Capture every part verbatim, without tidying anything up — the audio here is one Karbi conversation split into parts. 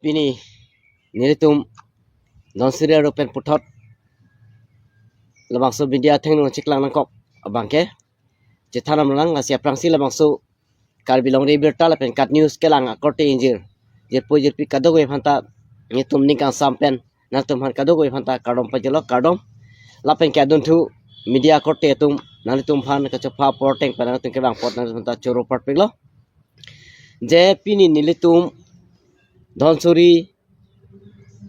pini nelitum Dhansiri aro pen puthot labangso media athengno chiklang nangkok abangke chethan nanglang. Lasi aphrangsi labangso Karbi Longri Abirta lapen KAT News kelang akorte ingjir jirpo jirpi kadokave aphanta nelitum ning kangsam pen nangtumphan kadokave aphanta kardom pajirlo, kardom. Lapen ke adunthu media akorte atum nanglitumphan kachopha porteng pen nangtum kevang apot nangtumphan ta choro parpiklo. Je pini nelitum Dhansiri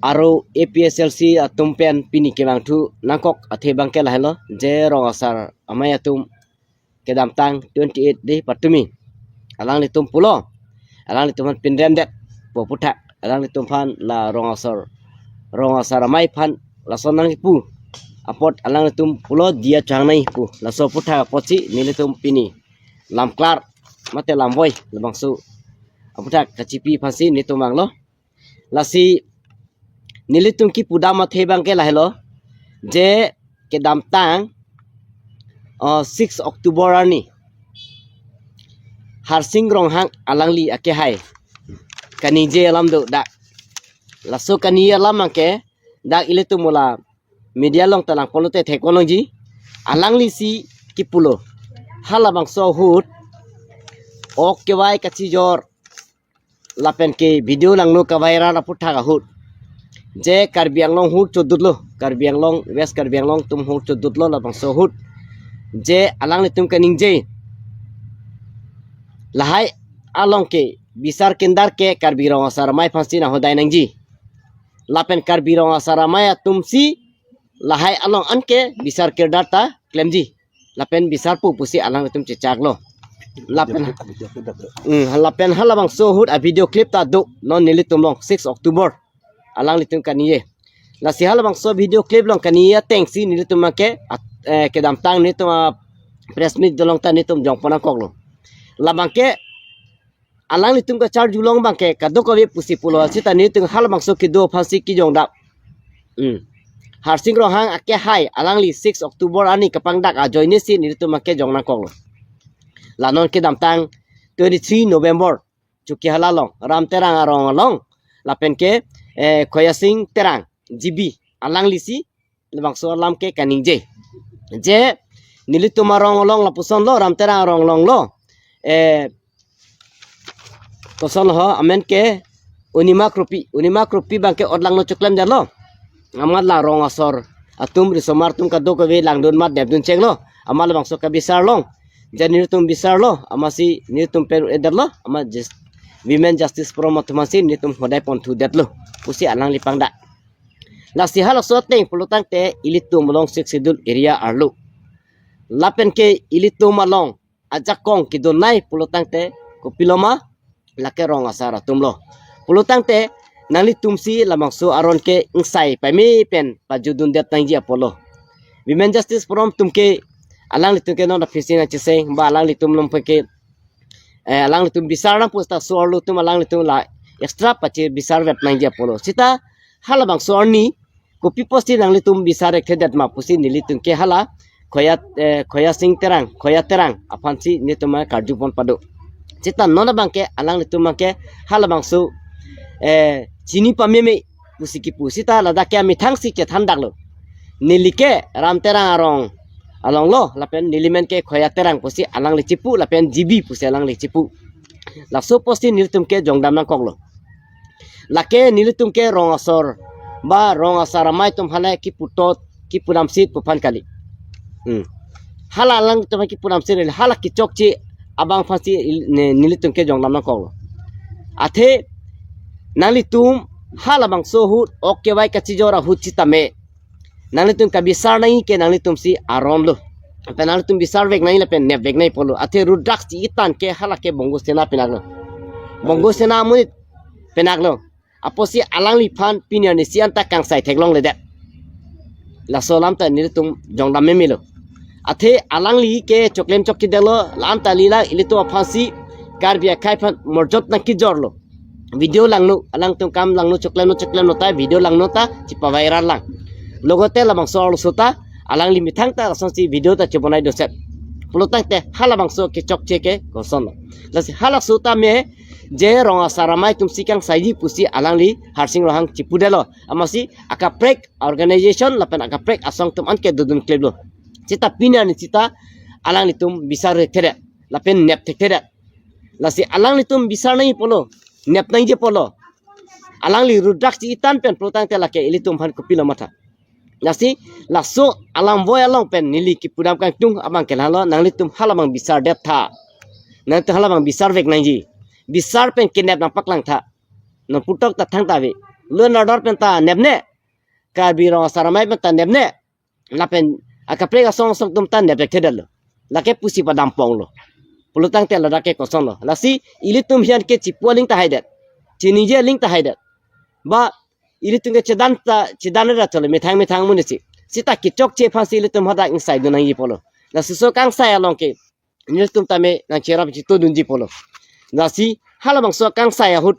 aro APHLC atum pen pini kevangthu nangkok athe abangke lahelo, je rong asar amei atum kedamtang twenty-eight de patumi alanglitum pulo, alanglitum aphan pinrem det pu aphuthak alanglitumphan la rong asar, rong asar amei aphan lason nangkipu apot alanglitum pulo diya chang nai pu laso aphuthak apotsi nelitum pini lamklar mate lamvoi labangso aphuthak kachipi aphansi nelitum vanglo. Lasi nelitum kipudam athe abangke lahelo, je kedamtang, uh, six October arni Harsing Ronghang alangli akehai kaningje alam do dak. Laso kaningje alam abangke dak ilitum ula media along ta langponlote theklongji. Alanglisi kipulo, halabangso ahut ok kevai kachijor lapen ke video langno kaviral aphuthak ahut je Karbi Anglong ahut chodutlo, Karbi Anglong, West Karbi Anglong atum ahut chodutlo labangso ahut. Je alanglitum kaningje lahai along ke bisar kindar ke Karbi rong asar amei aphansi nanghodai nangji. Lapen Karbi rong asar amei atumsi lahai along anke bisar kirdar ta klemji. Lapen bisarpo pusi alanglitum chechaklo. Lapen, hmm, lapen halabangso ahut a video clip ta do non nelitum along six October alanglitum kaningje. Lasi halabangso video clip along kaningje atengsi nelitum abangke at-, eh, kedamtang nelitum a press meet along ta nelitum jongpon nangkoklo. Labangke alanglitum kacharjulong abangke kadokave pusi pulo, sita nelitum halabangso kedo aphansi kejongdam. Hmm. Harsing Ronghang akehai alangli six October arni kapangdak ajoinesi nelitum abangke jong nangkoklo. La non kedamtang twenty-three November Chokihola along, Ram Terang arong along, lapen ke, eh, Khoyasing Terang, G B, alanglisi labangso alam ke kaningje. Je nelitum arong along lapusonlo, Ram Terang arong alonglo. Eh, kosonlo ho, amen ke Unima Kropi, Unima Kropi abangke ot langno choklemdetlo. Amat la rong asor atum, risomar atum kadokave langdun mat depdun chenglo. Amat labangso kabisar long. Je nelitum bisarlo, amatsi nelitum pen edetlo, amat jus-, Women Justice Forum atum aphansi nelitum hodai ponthudetlo pusi alangli pangdak. Lasi halaso ateng pulotangte ilitum along Sixth Schedule area arlo, lapen ke ilitum along ajakong kedun nai pulotangte kopiloma, lake rong asar atumlo. Pulotangte nanglitumsi labangso aron ke ingsai pame pen pajutdundet nangji apotlo. Women Justice Forum atum ke alanglitum ke non aphi si nangcheseng ba alanglitum along ke, eh, alanglitum bisar nang pu seta so-arlo atum alanglitum la extra pachebisarvet nangji apotlo. Sita halabangso arni kopi apotsi nanglitum bisar-ik thedet ma pusi nelitum ke hala Khoya, eh, Khoyasing Terang, Khoya Terang aphansi nelitum karjupon pado. Sita non abangke alanglitum abangke halabangso, eh, chini pameme pusi kipu. Sita ladak ke amethangsi chethandaklo. Neli ke Ram Terang arong alonglo, lapen neli men ke Khoya Terang pusi alangli chipu, lapen G B pusi alangli chipu. Laso apotsi nelitum ke jongdam nangkoklo. Lake nelitum ke rong asor ba rong asar amei atum aphan le kiputot, kipudamsit pu aphan kali. Hmm. Hala alangtum aphan kipudamsit le, hala kechokche abang aphansi il-, ne-, nelitum ke jongdam nangkoklo. Athe nanglitum halabangso ahut ok kevai kachijor ahut sitame nanglitum kabisar nangji ke nanglitumsi aronlo. Lapen nanglitum bisarvek nangji lapen nepvek nangji apotlo. Athe Rudraksh ji itan ke hala ke Bongo Sena penaklo. Bongo Sena amonit penaklo. Apotsi alangliphan pini arnisi anta kangsai theklongledet. Laso alam ta nelitum jongdam memelo. Athe alangli ke choklem chokchedetlo, la-an ta lila ilitum aphansi Karbi akhei aphan morjot nangkejorlo. Video langno, alangtum kam langno choklemno choklemno ta video langno ta chipaviral lang. Logote labangso arloso ta alangli methang ta lasonsi video ta chebonai doset. Pulotangte halabangso kechokche ke kosonlo. Lasi halaso tame Je Rong Asar Amei atumsi kangsaiji pusi alangli Harsing Ronghang chipudetlo. Amatsi akaprek organization lapen akaprek asong atum anke dodun kleplo. Seta pini arni seta alanglitum bisar thekthedet lapen nep thekthedet. Lasi alanglitum bisar nangji pulo, nep nangji pulo. Alangli rudrak si itan pen pulo tangte lake ilitum aphan kopilo matha. Lasi laso alam voi along pen neli kipudam kangtung abang ke lahelo, nanglitum hala abang bisardet tha. Nangtum hala abang bisar vek nangji. Bisar pen kenep nangpaklang tha. Non putok ta thangta ave. Law and order pen ta nepne. Karbi Rong Asar Amei pen ta nepne. Lapen akaprek asong asong atum ta nep thekthedetlo. Lake pusi padam ponglo. Pulo tangte ladak ke kosonlo. Lasi ilitum aphan ke chipu aling ta haidet. Chiningje aling ta haidet. Ba ilitum ke chedan ta chedan ra chole methang methang amonit si. Seta kechokche aphansi ilitum hadak ingsaidun nangji pulo. Lasi laso kangsai along ke nelitum tame nangcherap chitodunji pulo. Lasi hala abangso kangsai ahut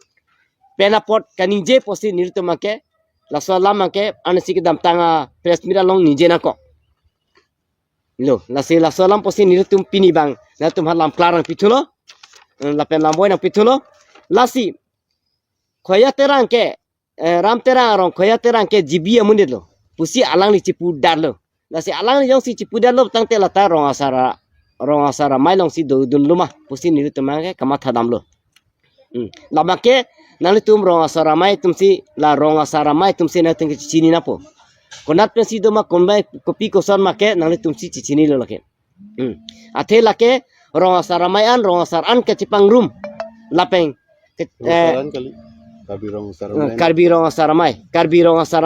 pen apot kaningje pusi nelitum abang ke laso alam abang ke ansi kedamtang a press meet along ningje nangkok. Lo, lasi laso alam pusi nelitum pini abang nangtum aphan lam klar nangpithulo. Eh, lapen lam voi nangpithulo. Lasi Khoya Terang ke, eh, Ram Terang arong Khoya Terang ke G B amonitlo pusi alangli chipudetlo. Lasi alangli jongsi chipudetlo tangte lata Rong Asar a-, Rong Asar Amei alongsi dodunlo ma pusi nelitum abang ke kamatha damlo. Hmm. La abang ke nanglitum Rong Asar Amei atumsi, la Rong Asar Amei atumsi nangtum ke chechini nangpo. Konat pensi do ma, konbai kopi koson ma ke nanglitumsi chechinilo lake. Hmm. Athe lake Rong Asar Amei an, Rong Asar an kachepangrum. Lapen ke, Rong Asar eh, an kali. Karbi Rong Asar Amei. Karbi Rong Asar Amei. Karbi Rong Asar